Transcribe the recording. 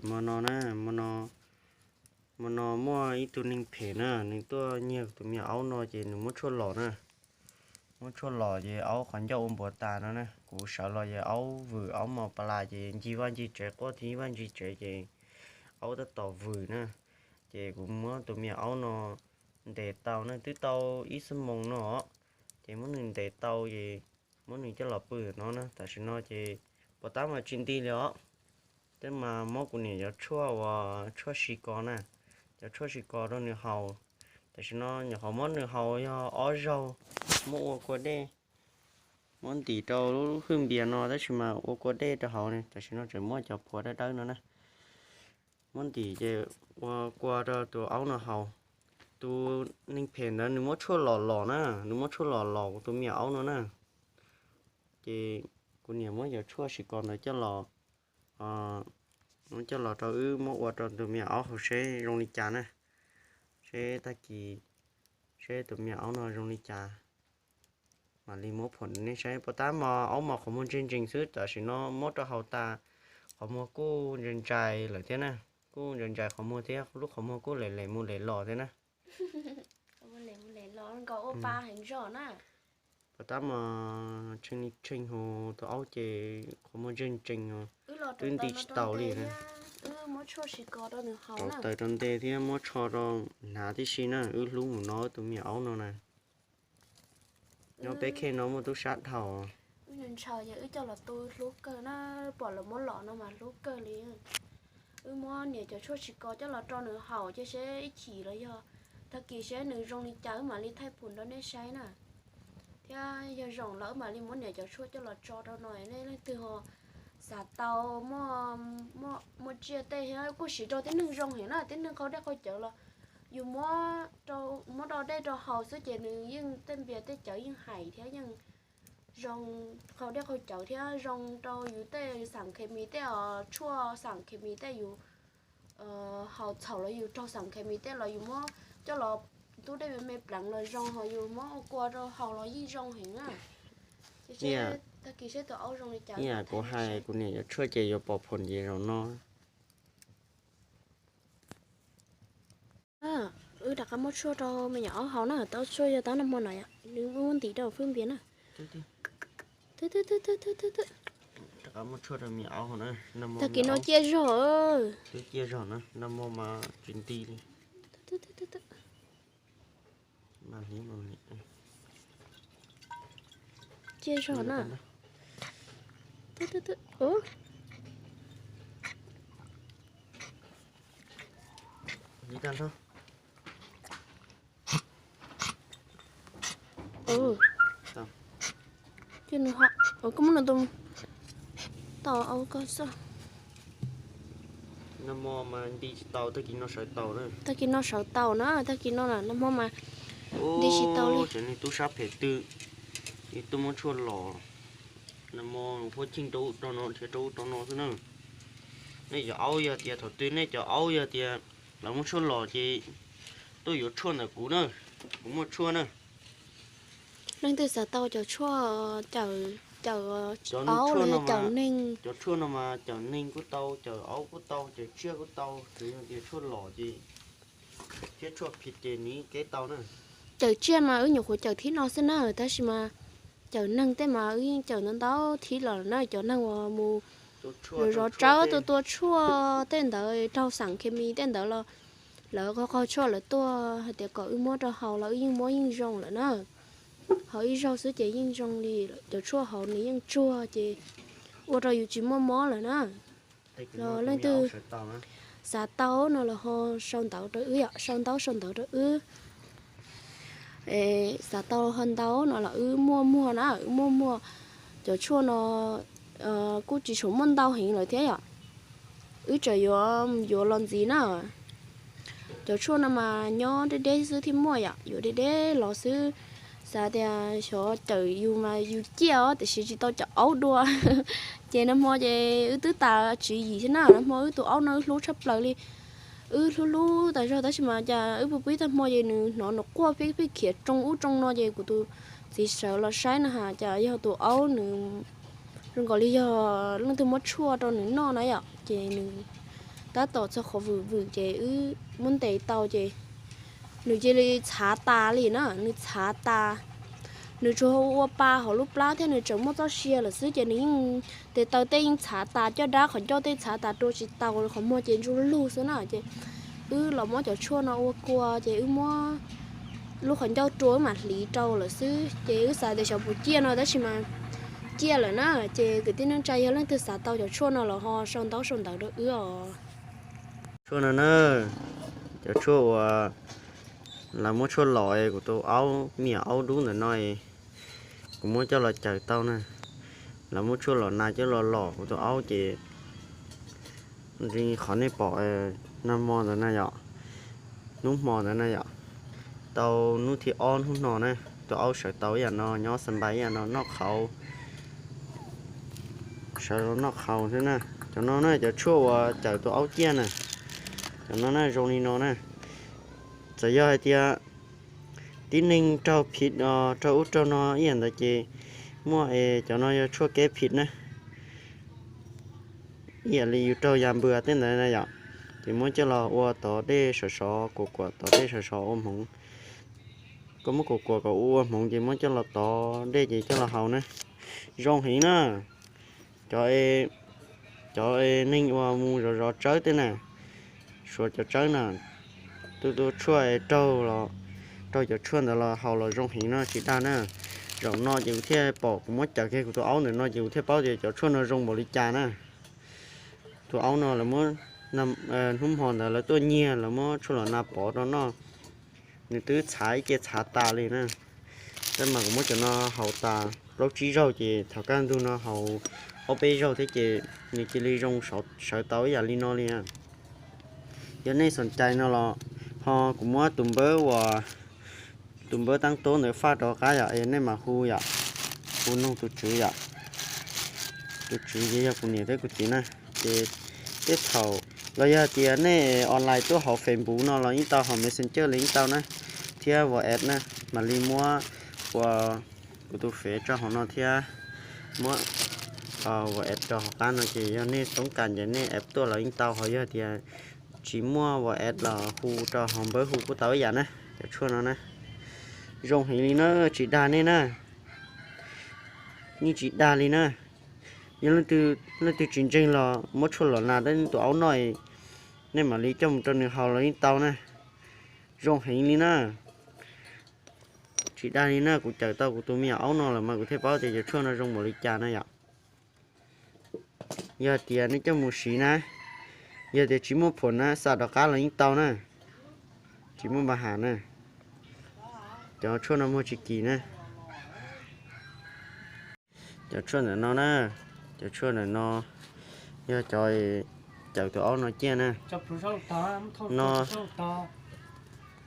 Hmo no na, hmo no muaj ib tug neeg phem na, nws tuaj nyiag tus me nyuam aub no ces nws muab tshuaj los na. Muab tshuaj los ces aub qhov ncauj ua npuas tas no na. Kuv sawv los ces aub vwm, aub mos pas las ces ncig vaj ncig tsev, quaj thib vaj ncig tsev ces aub tab tom vwm na. Ces kuv muab tus me nyuam aub no ntes tau na, twb tau ib xuab moos no os. Ces muab nws ntes tau ces muab nws coj los pw no na. Tam sim no ces puas tab mas tsis nti li os. Tej mas muab kuv niam cov tshuaj uas tshuaj si ko na, cov tshuaj si ko rau nws haus. Tam sim no nyuam qhuav muab nws haus yog ob zaug, muab ua kua dej, muab ntim rau lub hwj npias no tab sis mas ua kua dej rau hauv ne. Tam sim no tseem muab cov phuav dawb dawb no na, muab ntim ces ua kua rau tus aub no haus. Tus neeg phem ntawd nws muab tshuaj los los na, nws muab tshuaj los los kuv tus me nyuam aub no na. Ces kuv niam muab cov tshuaj si ko ntawd coj los, muab coj los rau wb muab ua rau tus me nyuam aub haus seb zoo li cas na. Seb tag kis, seb tus me nyuam aub no zoo li cas, mam li muab phom nej saib. Puas tab mos aub mos qhov muag ntseg ntsees xwb, tam sim no muab rau haus tas, qhov muag kuj ntsais ntsais lawm thiab na. Kuj ntsais ntsais qhov muag thiab, lub qhov muag kuj lem lem mus lem los thiab na. Puas tab mos tshee li tshee hos tus aub ces qhov muag ntseg ntsees os, twb nti tsis tau li na. Tau taws rau ntej thiab muab tsho rau hnav tib si na, wb hlub mus no tus me nyuam aub no na. Nyob peb khej no muaj tub sab dhau. Wb ntshaw ces wb coj los tu hlub kawg na, pom lawv muab los no mas hlub kawg li. Wb muab niam cov tshuaj tsis kos coj los rau nws haus cia seb ib chim los yog tag kis seb nws zoo li cas wb mam li thaij phom rau nej saib na. Thiab yog zoo los wb mam li muab niam cov tshuaj coj los tso rau no, nej leej twg ho xav tau, muaj tsiaj tej thiab kuj siv rau tib neeg zoo heev na, tib neeg qaug dej qaug cawv los yus muab rau dej rau haus xwb ces nws yeej tej npias tej cawv yeej hais thiab yeej zoo, qaug dej qaug cawv thiab zoo rau yus tej xas khes mis tej os, tshuaj xas khes mis tej yus haus txhaum los yus raug xas khes mis tej los yus muab coj los tub dej me pleev los zoo, ho yus muab ua kua rau haus los yeej zoo heev na. Ces tag kis seb tus aub zoo li cas. Kuv hais kuv niam yuav tshuaj ces yuav pom phom ces zaum no. Wb rov qab muab tshuaj rau me nyuam aub haus na, tau tshuaj yog tab nag hmo no, nws muab ntim rau fwj npias na. Tag kis no ciaj zog, twb ciaj zog na, nag hmo mas tsis nti li. Ciaj zog na. Koj muab no tus tau au koj xwb. Nag hmo mas nti tsis tau, tag kis no sawv tau na. Tag kis no sawv tau na, tag kis no nag hmo mas nti tsis tau li. Cov neeg tub sab phem twg, twb muab tshuaj los, nag hmo huab cheej rau ub rau no, nrhiav rau ub rau no xwb na. Nej cov aub yog tias thaum twg nej cov aub yog tias lawv muab tshuaj los ces tuaj yuav tshuaj ntawm kuv na, kuv muaj tshuaj na. Leej twg xav tau cov tshuaj cawm, cawm aub los yog cawm neeg? Cov tshuaj no mas cawm neeg kuj tau, cawm aub kuj tau, cawm tsiaj kuj tau, tsuas yog tias tshuaj los ces thiab tshuaj phiv ces nws kev tau na. Cawm tsiaj mas wb nyuam qhuav cawm thib no xwb na, tab sis mas cawm neeg tej mas wb yeej cawm ntau ntau thib los na. Cov neeg uas mus zov tsawb tua tua tshuaj tej ntawd, raug xas khes mis tej ntawd los lawv qaug qaug tshuaj lawv tuaj hais tias kom wb muab rau haus los wb yeej muab yeej zoo lawm na. Haus ib zaug xwb ces yeej zoo li, cov tshuaj hauv nws yeej tsuag ces ua rau yus tsis muaj mob lawm na. Los leej twg xav tau no los ho sau ntawv rau wb yom, sau ntaub sau ntawv rau wb. Xav tau ho ntau no los wb muaj muag na, wb muaj muag. Cov tshuaj no kuj tsis tshua muaj ntau heev lawm thiab yom, wb tseem yuav yuav los ntxiv na. Cov tshuaj no mas nyob deb deb xwb thiaj muaj yom, yuav deb deb los xwb. Xav tias xyov cawm yus mas yus ciaj os, tiam sis tsis tau cawm aub dua. Ces nag hmo ces wb twb tas tswv yim thiab na, nag hmo wb tus aub no wb hlub tshaj plaws li. Wb hlub hlub tas zog tab sis mas cas wb pw pib tag hmo ces nws hnov nws quaj pheej pheej khiav tsoo ub tsoo no ces kuv tus txiv sawv los saib na has cas yog tus aub nws zoo nkaus li yog leej twg muab tshuaj rau nws noj na yom, ces nws tab tom txog qhov vwm vwm ces wb muab ntes tau ces nws cia li txhav tas li na, nws txhav tas. Nws tsuas ua pa hauv lub plab thiab nws tseem muaj txoj sia lawm xwb ces nws yeej, tes taw tej yeej txhav tas, caj dab qhov ncauj tej txhav tas rua tsis tau, qhov muag ces ntsuj lug xwb na ces wb los muab cov tshuaj no ua kua ces wb muab lub qhov ncauj rua wb mam hliv rau lawm xwb ces wb xav tias xyov puas ciaj no tab sis mas ciaj lawm na. Ces kwv tij neej tsa yog leej twg xav tau cov tshuaj no los ho sau ntaub sau ntawv rau wb os. Tshuaj no na, cov tshuaj uas lawv muab tshuaj los kuv tus aub, me nyuam aub dub ntawm no, kuv muab coj los cawm tau na. Lawv muab tshuaj los na coj los los kuv tus aub ces qhov nej pom nag hmo ntawd na yom, hnub hmo ntawd na yom, tau hnub thib ob hnub no na, tus aub sawv tau ib yam no, nyob xa npais ib yam no, noj qhauv, sawv los noj qhauv xwb na. Cov no na cov tshuaj uas cawm tus aub ciaj na. Cov no na zoo li no na. Txawm yog hais tias tib neeg raug phiv, raug ub raug no ib yam ntawd ces muaj es cov no yog tshuaj keb phiv na. Ib yam li yus raug yas npws tej ntawd na yom, ces muab coj los ua tov dej sov sov, kuam kuam tov dej sov sov ua hmoov. Koj muab kuam kuam kom ua ua hmoov ces muab coj los tov dej ces coj los haus na. Zoo heev na. Cov, cov neeg uas mus zov zov tsawb tej na, suav cov tsawb na, tus tus tshuaj raug los, raug cov tshuaj ntawd los haus los zoo heev no tsis dag na. Zaum no ces kuv thiaj pom kuv muab cawm kiag kuv tus aub ntawm no ces kuv thiaj paub tias cov tshuaj no zoo npaum li cas na. Tus aub no lawv muab, hnub hmo ntawd lawv tuaj nyiag lawv muab tshuaj los na pov rau noj, nws twb txhav ib ce txhav tas li na. Tab mas kuv muab cov no haus tas plaub tsib zaug ces thaum kaj ntug no haus ob peb zaug thiab ces nws cia li zoo sawv tau ib yam li no li. Yog nej xoom cai no los ho kuv muab tus npawb uas, tus npawb tab tob ntawd faj rov qab yom, es nej mam hu yom, hu noog tus tswv yom. Tus tswv ces yog kuv niam thiab kuv txiv na. Ces tej thaum los yog tias nej online tuaj hauv Facebook no los yeej tau, hauv Messenger los yeej tau na, thiab WhatsApp na, mam li muab ua kuv tus fev tso hauv no thiab muab WhatsApp rau hauv qab no ces yog nej toob kas ces nej app tuaj los yeej tau, ho yog tias tsis muaj WhatsApp los hu rau hauv npawb hu kuj tau ib yam na. Cov tshuaj no na zoo heev li na, tsis dag nej na, yeej tsis dag li na. Yog leej twg tsis ntseeg los muab tshuaj los na rau tus aub noj, nej mam li coj mus rau nws haus los yeej tau na. Zoo heev li na. Tsis dag li na, kuv cawm tau kuv tus me nyuam aub no lawm mas kuv thiaj paub tias cov tshuaj no zoo npaum li cas na yom. Yog tias nej coj mus siv na, yog tias tsis muaj phuam na xa rov qab los yeej tau na, tsis muaj npa has na. Cov tshuaj no muag tsis kim na. Cov tshuaj ntawm no na, cov tshuaj ntawm no yog cov cawm tus aub no ciaj na. No,